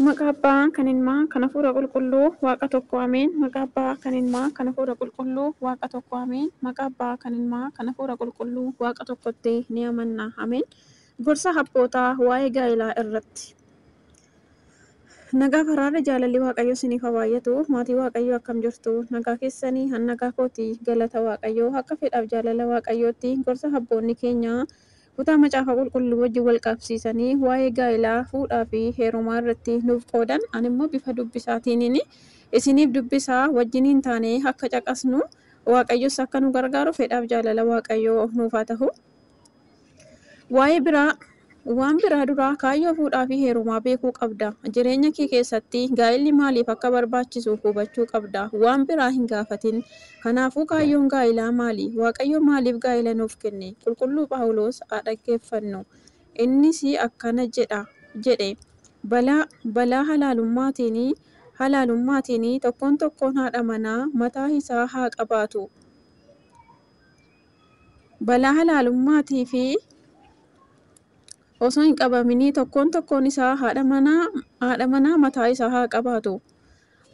Maqaa Abbaa kan Ilmaa kan Hafuura Qulqulluu Waaqa tokko Ameen. Maqaa Abbaa kan Ilmaa kan Hafuura Qulqulluu Waaqa tokko Ameen. Maqaa Abbaa kan Ilmaa kan Hafuura Qulqulluu Waaqa tokkotti ni amanna. Ameen. Gorsa abbootaa waa'ee gaa'elaa irratti. Nagaa faraarri jaalalli Waaqayyoo isiniif haa baay'atu. Maatii Waaqayyoo akkam jirtu? Nagaa keessanii an nagaa kooti galata Waaqayyoo akka fedhaaf jaalala Waaqayyootti gorsa abboonni keenya kutaa macaafa qulqulluu wajjin wal qabsiisanii waa'ee gaa'elaa fuudhaa fi heerumaa irratti nuuf qoodan ani immoo bifa dubbisaatiiniin isiniif dubbisaa wajjiniin taanee akka caqasnu Waaqayyos akka nu gargaaru fedhaaf jaalala Waaqayyoo nuuf haa ta'u. Waa'ee biraa waan biraa duraa kaayyoo fuudhaa fi heerumaa beekuu qabda. Jireenya kee keessatti gaa'elli maaliif akka barbaachisu hubachuu qabda. Waan biraa hin gaafatin. Kanaafuu kaayyoon gaa'elaa maali? Waaqayyo maaliif gaa'ela nuuf kenne? Qulqulluu Phaawulos haa dhaggeeffannu. Innis akkana jedha jedhe. Balaa balaa halaalummaatiin halaalummaatiin tokkoon tokkoon haadha manaa mataa isaa haa qabaatu. Balaa halaalummaatii fi osoo hin qabaminii tokkoon tokkoon isaa haadha manaa mataa isaa haa qabaatu.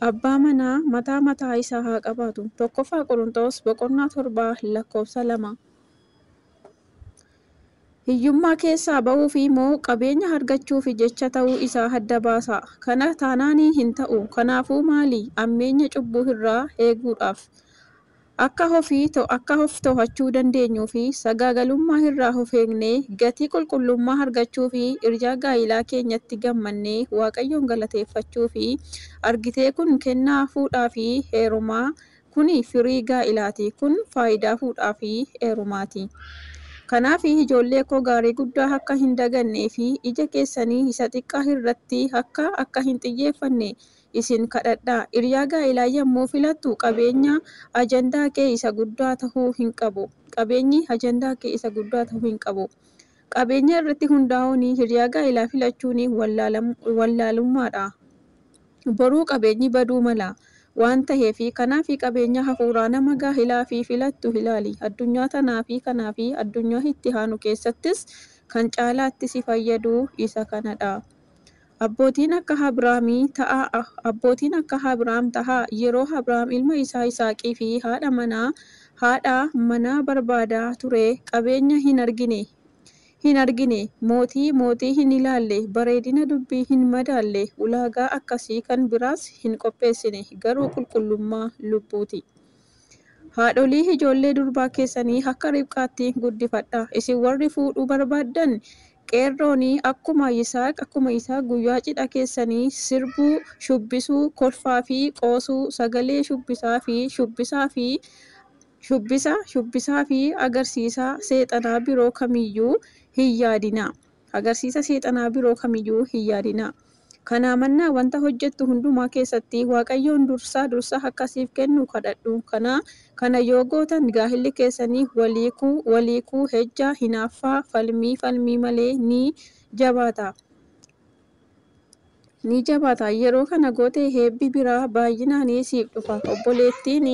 Abbaa manaa mataa mataa isaa haa qabaatu. Tokkoffaa Qorontos boqonnaa 7 lakkoofsa 2. Hiyyummaa keessaa ba'uuf moo qabeenya argachuuf jecha ta'uu isaa adda baasa. Kana taanaanii hin ta'u. Kanaafuu maali? Ammeenya cubbuu irraa eeguudhaaf. Akka ofii akka of to'achuu dandeenyuu fi sagaagalummaa irraa of eegnee gatii qulqullummaa argachuu fi hiriyaa gaa'elaa keenyatti gammannee Waaqayyoon galateeffachuu fi argitee kun kennaa fuudhaa fi heerumaa kuni firii gaa'elaati. Kun faayidaa fuudhaa fi heerumaati. Kanaaf ijoollee koo gaarii guddaa akka hin dagannee fi ija keessanii isa xiqqaa irratti akka akka hin xiyyeeffanne isin kadhadhaa. Hiriyaa gaa'elaa yommuu filattu qabeenya ajandaa kee isa guddaa ta'uu hin qabu. Qabeenyi ajandaa kee isa guddaa ta'uu hin qabu. Qabeenya irratti hundaa'uun hiriyaa gaa'elaa filachuun wallaalummaadha. Boruu qabeenyi baduu mala waan ta'eef kanaaf qabeenya hafuuraa nama gaa'elaa fi filattu ilaali. Addunyaa tanaa fi kanaa fi addunyaa itti aanu keessattis kan caalaatti si fayyadu isa kanadha. Abbootiin akka Abrahaamii ta'a abbootiin akka Abrahaam ta'a yeroo Abrahaam ilma isaa Yisaaqii fi haadha manaa barbaadaa ture qabeenya hin argine. Hin argine mootii mootii hin ilaalle bareedina dubbii hin madaalle ulaagaa akkasii kan biraas hin qopheessine garuu qulqullummaa lubbuuti. Haadholii ijoollee durbaa keessanii akka Ribqaatti guddifadha. Isin warri fuudhuu barbaaddan qeerroon akkuma Yisaaq guyyaa cidha keessanii sirbuu, shubbisuu, kolfaa fi qoosuu, sagalee shubbisaa fi shubbisaa fi shubbisa shubbisaa fi agarsiisa seexanaa biroo kamiyyuu hin yaadina. Agarsiisa seexanaa biroo kamiyyuu hin yaadina. Kanaa mannaa wanta hojjettu hundumaa keessatti Waaqayyoon dursaa dursa akkasiif kennu kadhadhu. Kana yoo gootan gaa'elli keessanii waliikuu ejja hinaaffaa falmii falmii malee ni jabaata. Ni jabaata. Yeroo kana goote eebbi biraa baay'inaan siif dhufa. Obboleettiin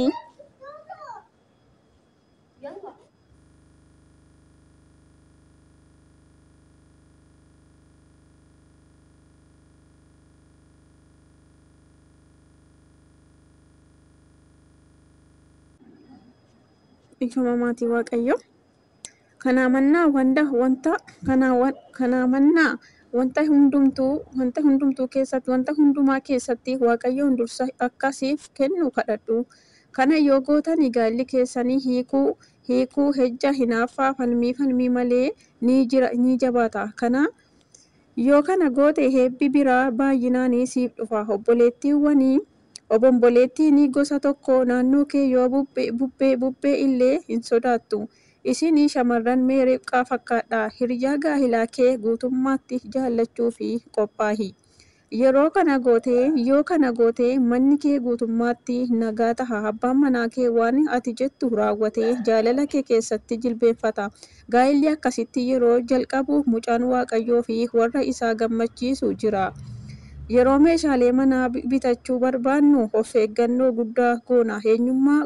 Dhiifama maatii Waaqayyoo. Kanaa mannaa wanta wanta kanaa mannaa wanta hundumtuu keessatti wanta hundumaa keessatti Waaqayyoon dursa akkasiif kennu kadhadhu. Kana yoo gootan gaa'elli keessanii hiikuu ejja hinaaffaa falmii falmii malee ni jabaata. Kana yoo kana goote eebbi biraa baay'inaan siif dhufa. Obboleettiiwwanii obomboleettiin gosa tokko naannoo kee yoo bubbee bubbee illee hin sodaattu. Isin shamarran mee Ribqaa fakkaadhaa. Hiriyaa gaa'elaa kee guutummaatti jaallachuu fi qophaa'i. Yeroo kana goote yoo kana goote manni kee guutummaatti nagaa ta'a. Abbaan manaa kee waan ati jettu raawwatee jaalala kee keessatti jilbeenfata. Gaa'elli akkasitti yeroo jalqabu mucaan Waaqayyoo fi warra isaa gammachiisu jira. Yeroo meeshaalee manaa bitachuu barbaannu of eeggannoo guddaa goona. Eenyummaa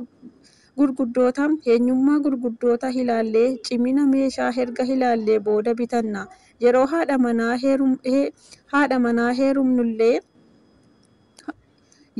gurguddoota ilaallee cimina meeshaa erga ilaallee booda bitanna. Yeroo haadha manaa heerumnullee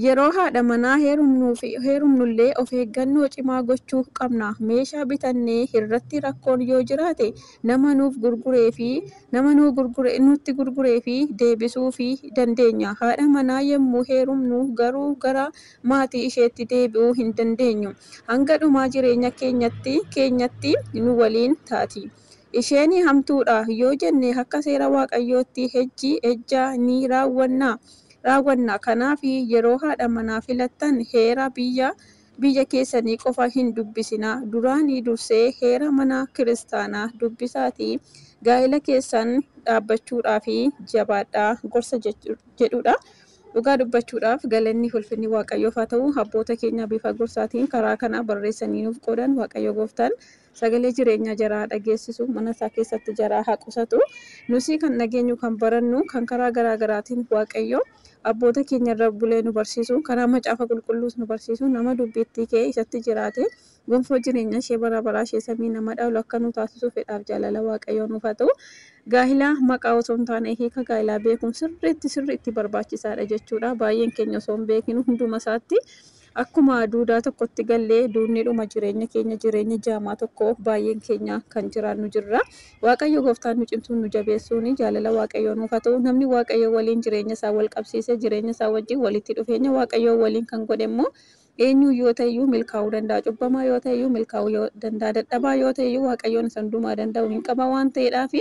Yeroo haadha manaa heerumnullee of eeggannoo cimaa gochuu qabna. Meeshaa bitannee irratti rakkoon yoo jiraate nama nuuf gurguree fi nama nutti gurguree fi deebisuu fi dandeenya. Haadha manaa yommuu heerumnu garuu gara maatii isheetti deebi'uu hin dandeenyu. Hanga dhuma jireenya keenyatti nu waliin taati. Isheen hamtuudha yoo jenne akka seera Waaqayyootti ejji ejja ni raawwanna. Kanaaf yeroo haadha manaa filattan heera biyya keessanii qofa hin dubbisinaa. Duraanii dursee heera mana kiristaanaa dubbisaatii gaa'ela keessan dhaabbachuudhaaf jabaadhaa gorsa jedhudha. Dhugaa dubbachuudhaaf galanni ulfinni Waaqayyoof haa ta'u. Abboota keenya bifa gorsaatiin karaa kana barreessanii nuuf qoodan Waaqayyo gooftaan sagalee jireenyaa jaraa dhageessisu, mana isaa keessatti jaraa haa qusatu. Nusii kan dhageenyu, kan barannu, kan karaa garaa garaatiin Waaqayyo abboota keenya irra bulee nu barsiisu, karaa macaafa qulqulluus nu barsiisu, nama dubbiitti kee isatti jiraate gonfoo jireenya ishee bara baraa ishee samii nama dhaalu akka nu taasisu fedhaaf jaalala Waaqayyoo nuuf haa ta'u. Gaa'ela maqaa osoo hin taane hiika gaa'elaa beekuun sirriitti barbaachisaadha jechuudha. Baay'een keenya osoo hin beekin hunduma isaatti akkuma duudaa tokkotti gallee duudni dhuma jireenya keenya jireenya jaamaa tokko baay'een keenya kan jiraannu jirra. Waaqayyo gooftaan nu cimsuun nu jabeessuun jaalala Waaqayyoo nuuf haa ta'u. Namni Waaqayyo waliin jireenya isaa wal qabsiise, jireenya isaa wajjin walitti dhufeenya Waaqayyoo waliin kan godhe immoo eenyu yoo ta'eyyuu milkaa'uu danda'a. Cubbamaa yoo ta'eyyuu milkaa'uu danda'a. Dadhabaa yoo ta'eyyuu Waaqayyoon isa hundumaa danda'u hin qaba waan ta'eedhaaf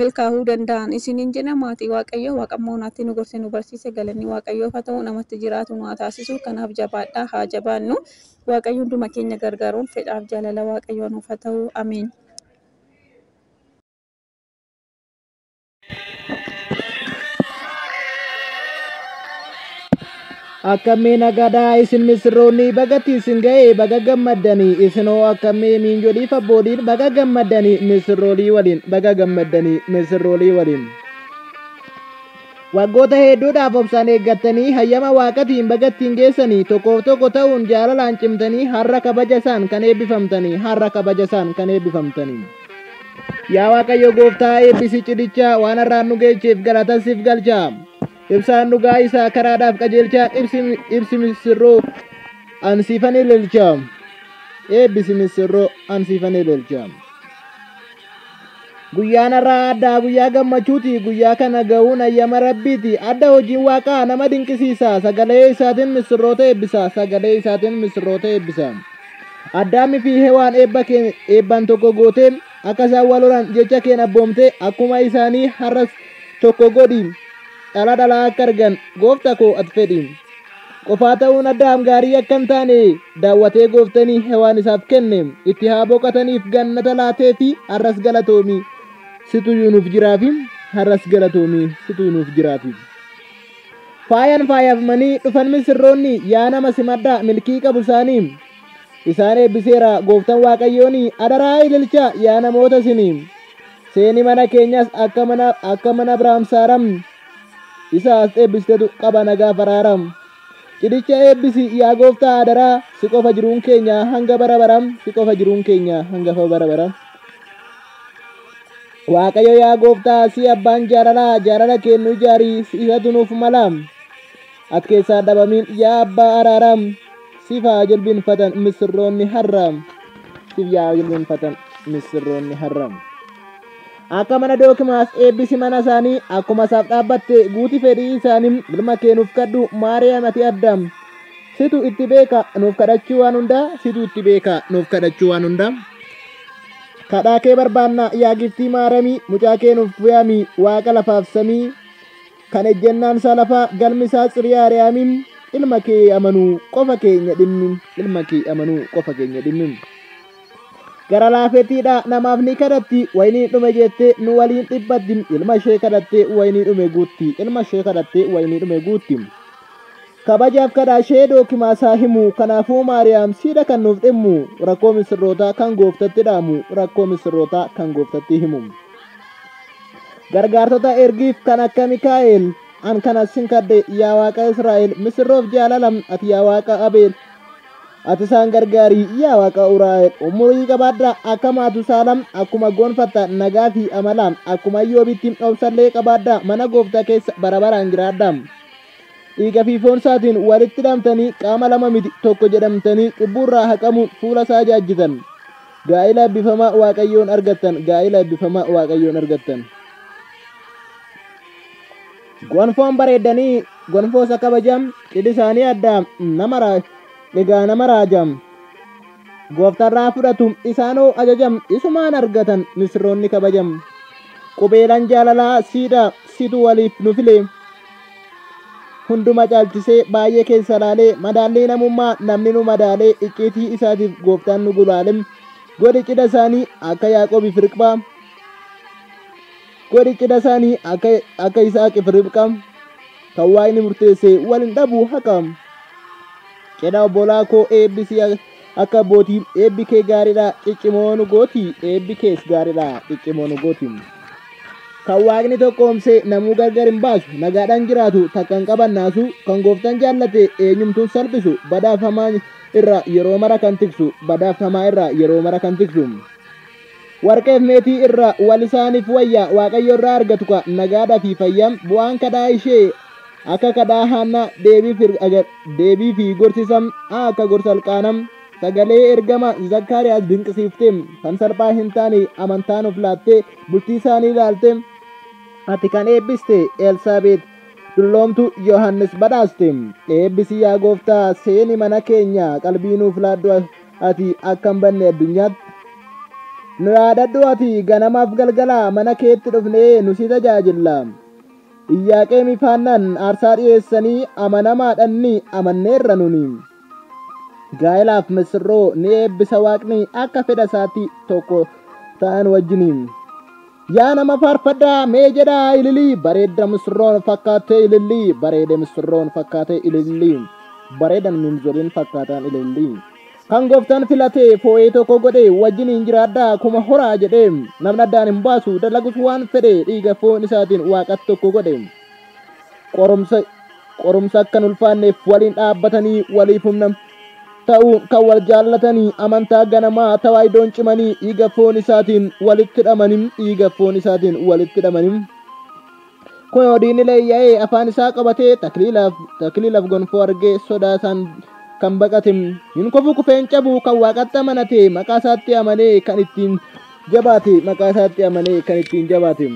milkaa'uu danda'an. Isiniin jedha maatii Waaqayyoo waaqammoo naatti nu gorse nu barsiise galanni Waaqayyoof haa ta'u. Namatti jiraatu nu haa taasisu. Kanaaf jabaadhaa, haa jabaannu. Waaqayyo hunduma keenya gargaaruun fedhaaf jaalala Waaqayyoo nuuf haa ta'u. Ameen. Akkamii nagadaa isin misirroonni bagatti isin ga'e baga gammaddanii, isinoo akkamii miinjoliif abbooliin baga gammaddanii misirroolii waliin baga gammaddanii misirroolii waliin. Waggoota hedduudhaaf obsaan eeggattanii hayyama waaqatiin bagattiin geessanii tokkoof tokko ta'uun jaalalaan cimtanii har'a kabaja isaan kan eebbifamtanii har'a kabaja isaan kan eebbifamtanii. Yaa Waaqayyo gooftaa eebbisi cidhichaa waan har'aan nu geecheef galata siif galchaa. Ibsaan dhugaa isaa karaadhaaf qajeelchaa, ibsi misirroo ansiifan ililcha. Eebbisi misirroo ansiifan ililcha. Guyyaan har'aa addaa guyyaa gammachuuti, guyyaa kana ga'uun hayyama rabbiiti. Adda hojiin waaqaa nama dinqisiisa, sagalee isaatiin misirroota eebbisa, sagalee isaatiin misirroota eebbisa. Addaamii fi Hewaan eebban tokko gootee akka isaan wal horan jecha keen abboomtee akkuma isaanii har'as tokko godhi. Dhala dhalaa akka argan goofta koo ati fedhi. Qofaa ta'uun Addaam gaarii akka hin taane daawwatee gooftanii Hewaan isaaf kenne itti haa boqotaniif gannata laatee fi har'as galatoomi situ nuuf jiraafi har'as galatoomi situ nuuf jiraafi. Faayaan faayamanii dhufan misirroonni yaa nama simadhaa milkii qabu isaanii. Isaan eebbiseera gooftan Waaqayyooni adaraa ililcha yaa namoota isinii. Seeni mana keenyas akka mana Abrahaam Saaram isa as eebbistetu qaba nagaa faraaram. Cidhicha eebbisi yaa gooftaa adaraa si qofa jiruun keenya hanga bara baram si qofa jiruun keenya hanga bara baram. Waaqayyo yaa gooftaa si abbaan jaalalaa jaalala kennu ijaarii si isatu nuuf mala. Ati keessaa dhabamiin yaa abbaa araaram siif haa jilbeenfatan misirroonni har'am. Siif yaa jilbeenfatan misirroonni har'am. Akka mana Dookimaas eebbisi mana isaanii akkuma isaaf dhaabbatte guuti fedhii isaanii ilma kee nuuf kadhu Maariyaam ati Addaam. Situ itti beeka nuuf kadhachuu waan hundaa, situ itti beeka nuuf kadhachuu waan hundaa. Kadhaa kee barbaanna yaa giftii Maaramii mucaa kee nuuf yaami waaqa lafaaf samii kan ejjennaan isaa lafaa galmi isaa Tsiriyaa Ariyaamiin ilma kee amanuu qofa keenya dhimmi ilma kee amanuu qofa keenya dhimmi. Gara laafettiidha namaaf ni kadhatti wayinii dhume jettee nu waliin dhibbatti ilma ishee kadhattee wayinii dhume guutti ilma ishee kadhattee wayinii dhume guutti. Kabajaaf kadhaa ishee Dookimaasaa himu kanaafuu Maariyaam siidha kan nuuf dhimmu rakkoo misirrootaa kan gooftatti dhaamu rakkoo misirrootaa kan gooftatti himu. Gargaartota ergiif kan akka Mikaa'el an kana sin kadhe yaa waaqa Israa'el misirroof jaalalam ati yaa waaqa Abeel. Ati isaan gargaarii yaa waaqa Uraa'el umurii qabaadhaa akka Maatusaalam akkuma gonfatta nagaa fi amalaan akkuma Iyyoobitti obsallee qabaadhaa mana gooftaa keessa bara baraan jiraadhaa. Dhiiga fi foon isaatiin walitti hidhamtanii qaama lama miti tokko jedhamtanii cubbuurraa haqamuun fuula isaa jaajjitan. Gaa'ila eebbifamaa Waaqayyoon argattan. Gaa'ila eebbifamaa Waaqayyoon argattan. Gonfoon bareedanii gonfoo isa kabajam cidhi isaanii addaa nama egaa nama raajam. Gooftarraa fudhatu isaanoo ajajam isumaan argatan misirroonni kabajam. Qubeelaan jaalalaa siidha situ waliif nu file. Hunduma caalchisee baay'ee keessa laalee madaallee namummaa namni nu madaalee icciitii isaatiif gooftaan nu gulaale. Godhi cidha isaanii akka Yaaqoobiif Ribqaa. Godhi cidha isaanii akka Yisihaaqiif Ribqaa. Kan Waaqni murteesse wal hin dhabu haqa. Cidha obbolaa koo eebbisii akka abbootii eebbi kee gaariidha ciccimoo nu gooti eebbi kees gaariidha ciccimoo nu gooti. Kan Waaqni tokkoomse namuu gargar hin baasu nagaadhaan jiraatu takka hin qaban naasu kan gooftaan jaallate eenyumtuun salphisu badaaf hamaa irraa yeroo mara kan tiksu badaaf hamaa irraa yeroo mara kan tiksu. Warqeef meetii irraa wal isaaniif wayya Waaqayyo irraa argatu ka nagaadhaa fi fayyam bu'aan kadhaa ishee akka kadhaa Haannaa deebii fi gorsisam akka gorsa Alqaanam sagalee ergama Zakkaariyaas dinqisiifte kan salphaa hin taane amantaan of laatte bultii isaanii ilaalte ati kan eebbiste Elsaabeet dulloomtu Yohannis badhaaste eebbisi yaa gooftaa seeni mana keenya qalbii nuuf laaddu ati akka hin banne addunyaatti. Nu yaadadhu ati ganamaaf galgala mana keetti dhufnee nu si tajaajilla. Iyyaaqeemi faannaan aarsaa dhiyeessanii amanamaadhanni amanneerra nuni. Gaa'ilaaf misirroo ni eebbisa Waaqni akka fedha isaatti tokko ta'an wajjiniin. Yaa nama faarfadhaa mee jedhaa ililii bareedda misirroon fakkaatee ilillii bareeda misirroon fakkaatee ilillii bareedan minzoliin fakkaataan ilillii. Kan gooftaan filatee foo'ee tokko godhe wajjiniin jiraadhaa kuma horaa jedhee namni addaan hin baasu dalagus waan fedhe dhiiga foon isaatiin waaqatti tokko godhe. Qorumsa akka hin ulfaanneef waliin dhaabbatanii waliif humna ta'uu kan wal jaallatanii amantaa ganamaa tawaayidoon cimanii dhiiga foon isaatiin walitti hidhamanii dhiiga foon isaatiin walitti hidhamanii. Kun diinni leeyya'ee afaan isaa qabatee takliilaaf gonfoo argee sodaa isaan kan baqate hin kufu kufeen cabu kan waaqatti amanate maqaa isaatti amanee kan ittiin jabaate maqaa isaatti amanee kan ittiin jabaate.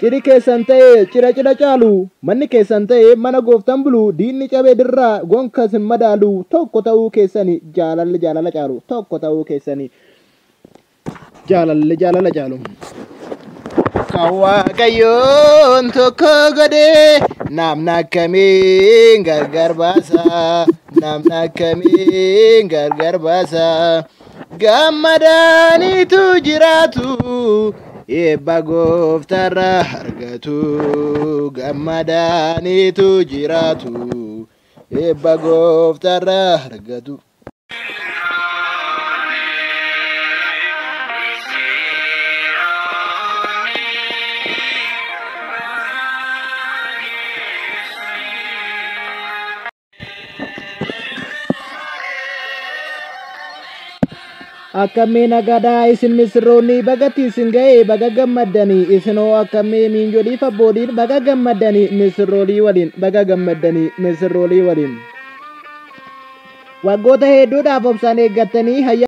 Cidhi keessan ta'ee cidha cidha caalu manni keessan ta'ee mana gooftaan bulu diinni cabee dirraa gonkas hin madaalu tokko ta'uu keessani jaalalli jaalala caalu tokko ta'uu keessani jaalalli jaalala caalu. Kan Waaqayyoon tokko godhe namni akkamiin gargar baasa namni akkamiin gargar baasa gammadaaniitu jiraatu eebba gooftarraa argatu gammadaaniitu jiraatu eebba gooftarraa argatu. Akkamii nagadaa isin misirroonni bagatti isin ga'ee baga gammaddanii isinoo akkamii miinjoliif abbooliin baga gammaddanii misirroolii waliin baga gammaddanii misirroolii waliin. Waggoota hedduudhaaf obsaan eeggattanii hayya.